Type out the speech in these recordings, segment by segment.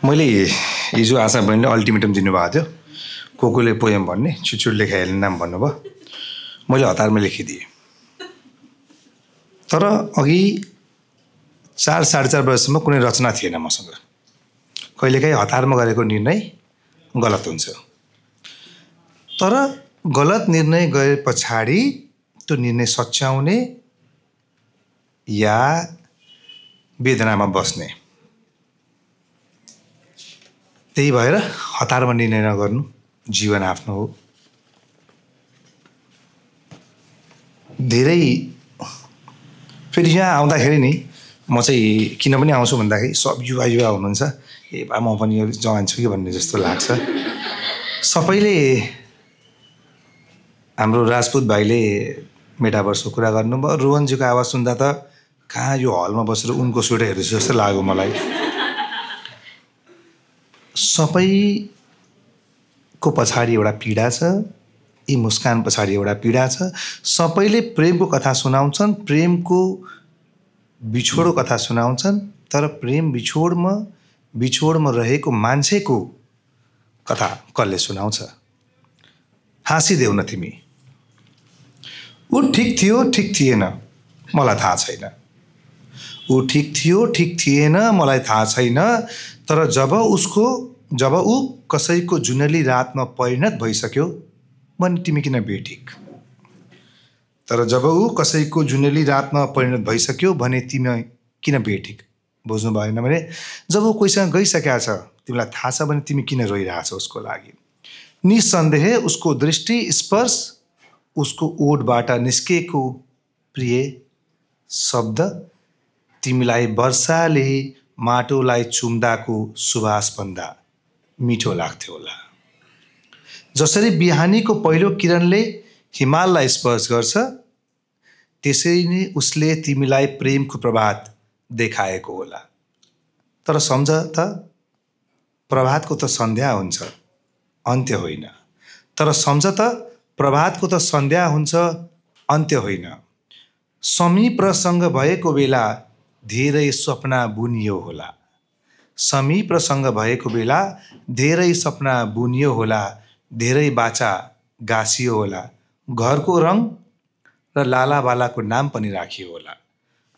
मैले हिजो आशा बहिनीले अल्टिमेटम दिनुभएको थियो, कोले पोएम भन्ने, छुटछुट लेखाइहाल्ने नाम भन्नुभयो। मैले हतारमा लेखिदिएँ। तर अघि 4 साढे 4 बजेसम्म कुनै रचना थिएन मसँग। कहिलेकाहीँ हतारमा गरेको निर्णय गलत हुन्छ। तर गलत निर्णय गए पछाडि त्यो निर्णय सच्याउने या वेदनामा बस्ने, त्यही भएर हतारमा निर्णय नगर्नु, जीवन आफ्नो हो। धेरै फेरि यहाँ आउँदाखेरि नि म चाहिँ किन पनि आउँछु भन्दाखेरि सब युवा हुनुहुन्छ, ए बा म पनि जवान छु कि भन्ने जस्तो लाग्छ। सबैले हाम्रो राजपूत भाइले मेटाभर्सको कुरा गर्नुभयो। रोहनजीको आवाज सुन्दा त कहाँ यो हलमा बसेर उनको सुटै हेर्छु जस्तो लाग्यो मलाई। सबैको पछाडि एउटा पीडा छ, यी मुस्कान पछाडि एउटा पीडा छ। सबैले प्रेमको कथा सुनाउँछन्, प्रेमको बिछोडको कथा सुनाउँछन्, तर प्रेम बिछोडमा रहेको मान्छेको कथा कसले सुनाउँछ? हाँसिदेऊ न तिमी। ऊ ठिक थियो, ठिक थिएन, मलाई थाहा छैन। ऊ ठिक थियो, ठिक थिएन, मलाई थाहा छैन। तर जब ऊ कसैको जुनेली रातमा परिणत भइसक्यो भने तिमी किन बेठिक? तर जब ऊ कसैको जुनेली रातमा परिणत भइसक्यो भने तिमी किन बेठिक? बुझ्नु भएन भने जब ऊ कोहीसँग गइसकेको छ, तिमीलाई थाहा छ भने तिमी किन रोइरहेछ उसको लागि? निसन्देह उसको दृष्टि, स्पर्श, उसको ओठबाट निस्केको प्रिय शब्द तिमीलाई वर्षाले माटोलाई चुम्दाको सुवासभन्दा मिठो लाग्थ्यो होला। जसरी बिहानीको पहिलो किरणले हिमाललाई स्पर्श गर्छ, त्यसरी नै उसले तिमीलाई प्रेमको प्रभात देखाएको होला। तर सम्झ त, प्रभातको त सन्ध्या हुन्छ, अन्त्य होइन। तर सम्झ त, प्रभातको त सन्ध्या हुन्छ, अन्त्य होइन। समीपसँग भएको बेला धेरै सपना बुनियो होला। समीपसँग भएको बेला धेरै सपना बुनियो होला, धेरै बाचा गाँसियो होला। घरको रङ र लालाबालाको नाम पनि राखियो होला।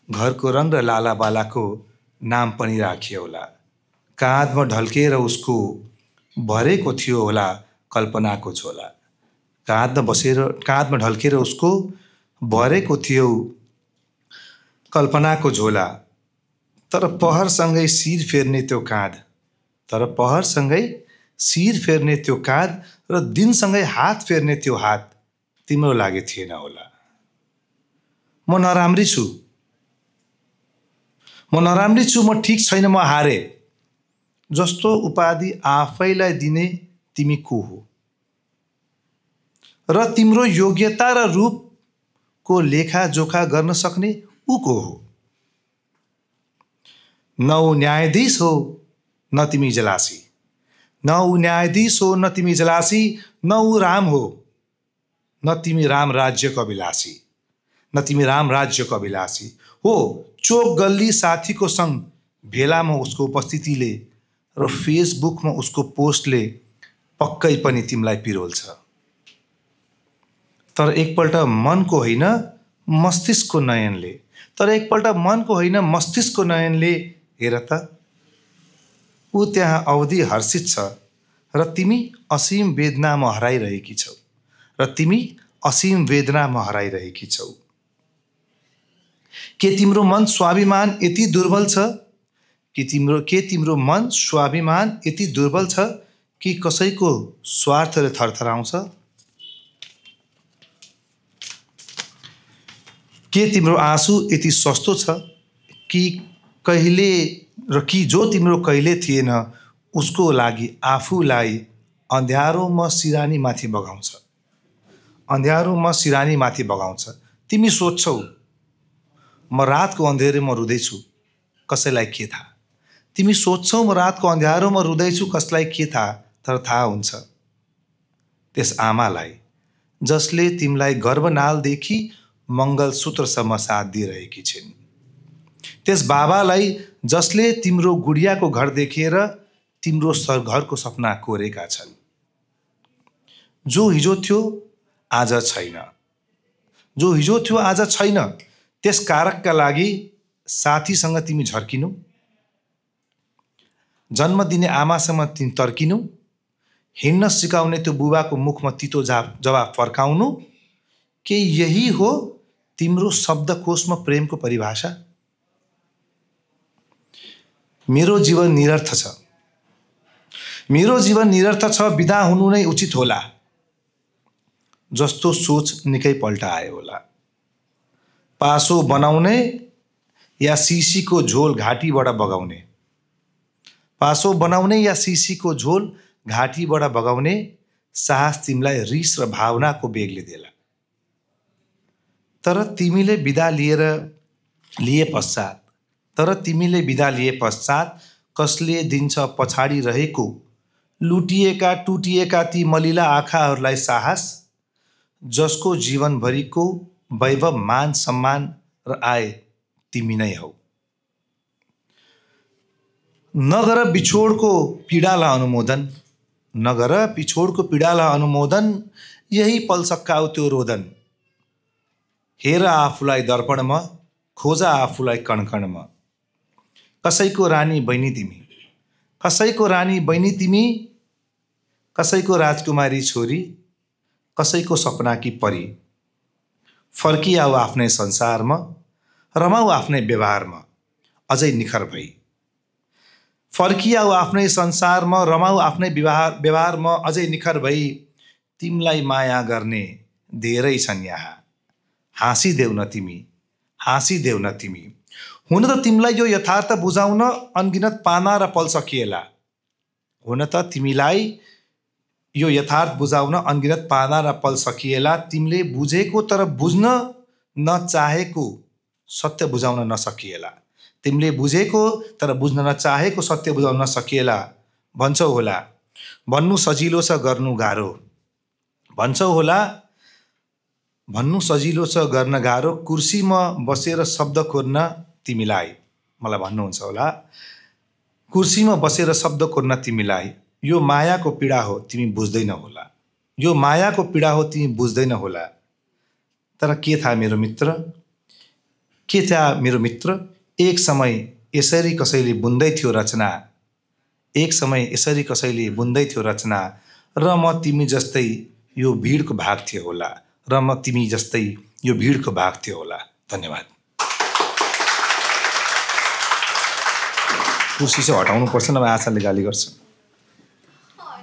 घरको रङ र लालाबालाको नाम पनि राखियो होला। काँधमा ढल्केर उसको भरेको थियो होला कल्पनाको झोला। काँधमा ढल्केर उसको भरेको थियो कल्पनाको झोला। तर पहरसँगै सिर फेर्ने त्यो काँध, तर पहरसँगै सिर फेर्ने त्यो काँध र दिनसँगै हात फेर्ने त्यो हात तिम्रो लागि थिएन होला। म नराम्री छु, म ठिक छैन, म हारे जस्तो उपाधि आफैलाई दिने तिमी को हो? र तिम्रो योग्यता र रूपको लेखाजोखा गर्न सक्ने ऊ को हो? न ऊ न्यायाधीश हो, न तिमी जलासी। न ऊ न्यायाधीश हो, न तिमी जलासी। न ऊ राम हो, न तिमी राम राज्यको अभिलाषी। न तिमी राम राज्यको अभिलाषी हो। चोक गल्ली साथीको सँग भेलामा उसको उपस्थितिले र फेसबुकमा उसको पोस्टले पक्कै पनि तिमीलाई पिरोल्छ। तर एकपल्ट मनको होइन मस्तिष्कको नयनले, तर एकपल्ट मनको होइन मस्तिष्कको नयनले हेर त, ऊ त्यहाँ अवधि हर्षित छ र तिमी असीम वेदनामा हराइरहेकी छौ। र तिमी असीम वेदनामा हराइरहेकी छौ। के तिम्रो मन स्वाभिमान यति दुर्बल छ? के तिम्रो मन स्वाभिमान यति दुर्बल छ कि कसैको स्वार्थले थरथराउँछ? के तिम्रो आँसु यति सस्तो छ कि जो तिम्रो कहिले थिएन उसको लागि आफूलाई अँध्यारोमा सिरानी माथि बगाउँछ? अँध्यारोमा सिरानी माथि बगाउँछ। तिमी सोध्छौ म रातको अँध्यारोमा रुँदैछु, कसैलाई के थाहा? तिमी सोध्छौ म रातको अँध्यारोमा रुँदैछु, कसलाई के थाहा? तर थाहा हुन्छ त्यस आमालाई जसले तिमीलाई गर्भनालदेखि मङ्गलसूत्रसम्म साथ दिइरहेकी छिन्। त्यस बाबालाई जसले तिम्रो गुडियाको घर देखेर तिम्रो घरको सपना कोरेका छन्। जो हिजो थियो आज छैन, जो हिजो थियो आज छैन, त्यस कारकका लागि साथीसँग तिमी झर्किनु, जन्म दिने आमासँग तिमी तर्किनु, हिँड्न सिकाउने त्यो बुबाको मुखमा तितो जवाफ फर्काउनु, के यही हो तिम्रो शब्दकोशमा प्रेमको परिभाषा? मेरो जीवन निरर्थ छ, मेरो जीवन निरर्थ छ, बिदा हुनु नै उचित होला जस्तो सोच निकै पल्ट आयो होला। पासो बनाउने या सिसीको झोल घाँटीबाट बगाउने, पासो बनाउने या सिसीको झोल घाँटीबाट बगाउने साहस तिमीलाई रिस र भावनाको बेगले देला। तर तिमीले बिदा लिए पश्चात कसले दिन्छ पछाडि रहेको लुटिएका टुटिएका ती मलिला आँखाहरूलाई साहस, जसको जीवनभरिको वैभव मान सम्मान र आय तिमी नै हौ। नगर बिछोडको पीडालाई अनुमोदन, नगर पिछोडको पीडालाई अनुमोदन, यही पल सक्काउ त्यो रोदन। हेर आफूलाई दर्पणमा, खोज आफूलाई कणकणमा। कसैको रानी बहिनी तिमी, कसैको रानी बहिनी तिमी, कसैको राजकुमारी छोरी, कसैको सपनाकी परी। फर्किआऊ आफ्नै संसारमा, रमाऊ आफ्नै व्यवहारमा, अझै निखर भई। फर्किआऊ आफ्नै संसारमा, रमाऊ आफ्नै व्यवहारमा, अझै निखर भई। तिमीलाई माया गर्ने धेरै छन् यहाँ, हाँसिदेऊ न तिमी, हाँसिदेऊ न तिमी। हुन त तिमीलाई यो यथार्थ बुझाउन अनगिनत पाना र पल सकिएला, हुन त तिमीलाई यो यथार्थ बुझाउन अनगिनत पाना र पल सकिएला। तिमीले बुझेको तर बुझ्न नचाहेको सत्य बुझाउन नसकिएला, तिमीले बुझेको तर बुझ्न नचाहेको सत्य बुझाउन नसकिएला। भन्छौ होला भन्नु सजिलो छ गर्नु गाह्रो, भन्छौ होला भन्नु सजिलो छ गर्न गाह्रो। कुर्सीमा बसेर शब्द कोर्न तिमीलाई, मलाई भन्नुहुन्छ होला, कुर्सीमा बसेर शब्द कोर्न तिमीलाई यो मायाको पीडा हो तिमी बुझ्दैन होला, यो मायाको पीडा हो तिमी बुझ्दैन होला। तर के थाहा मेरो मित्र, के थाहा मेरो मित्र, एक समय यसरी कसैले बुन्दै थियो रचना, एक समय यसरी कसैले बुन्दै थियो रचना, र म तिमी जस्तै यो भिडको भाग थियो होला, र म तिमी जस्तै यो भिडको भाग थियो होला। धन्यवाद। कुर्सी चाहिँ हटाउनु पर्छ, नभए आशाले गाली गर्छ।